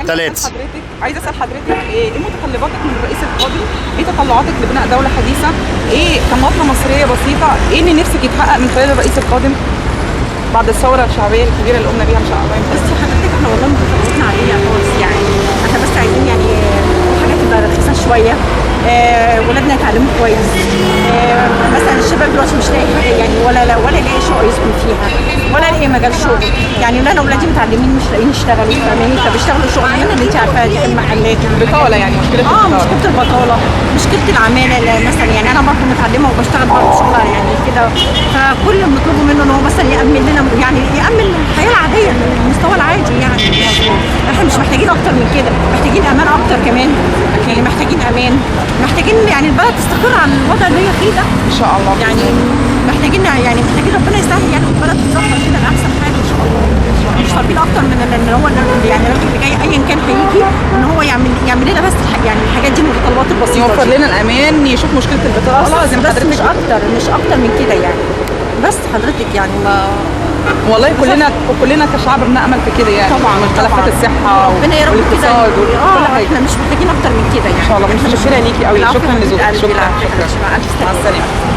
3. عايزه اسال حضرتك ايه متطلباتك من الرئيس القادم؟ ايه تطلعاتك لبناء دولة حديثه؟ ايه كمواطنه مصرية بسيطة ايه اللي نفسك يتحقق من خلال الرئيس القادم بعد الثورة الشعبية الكبيرة اللي قمنا بيها ان شاء الله؟ بس حضرتك احنا والله متطلباتنا عالية خالص، يعني احنا بس عايزين يعني حاجات تبقى رخيصة شوية، ولادنا يتعلموا كويس، مثلا الشباب دلوقتي مش لاقي حاجة يعني، ولا لاقي شقه يسكن فيها، ولا لاقي مجال شغل. يعني انا ولادي متعلمين مش لاقيين يشتغلوا، فاهماني؟ فبيشتغلوا شغلانة اللي انت عارفاها دي في المحلات. بطاله يعني، مشكلة البطالة. مشكلة البطالة، مشكلة العمالة مثلا، يعني انا برضه متعلمة وبشتغل برضه شغل يعني كده، فكل اللي مطلوبه منه ان هو مثلا يامن لنا، يعني يامن الحياة العادية، المستوى العادي يعني. احنا مش محتاجين اكتر من كده، محتاجين امان اكتر كمان، يعني محتاجين امان، محتاجين يعني البلد تستقر على الوضع اللي هي فيه ده ان شاء الله. يعني محتاجين، يعني محتاجين ربنا يسهل يعني، والبلد تتظبط كده لاحسن حاجة ان شاء الله. مش طالبين اكتر من ان هو يعني الراجل اللي جاي ايا كان هيجي ان هو يعمل لنا بس يعني الحاجات دي، المتطلبات البسيطة يوفر دي. لنا الامان، يشوف مشكلة البطالة زي ما بس حضرتك مش اكتر، مش اكتر من كده يعني. بس حضرتك يعني ما والله كلنا كشعب بنأمل في كده يعني. طبعا ملفات الصحة ربنا يا رب كده. والاقتصاد وكل حاجة. احنا مش محتاجين اكتر من كده يعني. ان شاء الله. متشكره ليكي قوي، شكرا لذوقك. شكرا، العفو. شكرا، مع السلامة.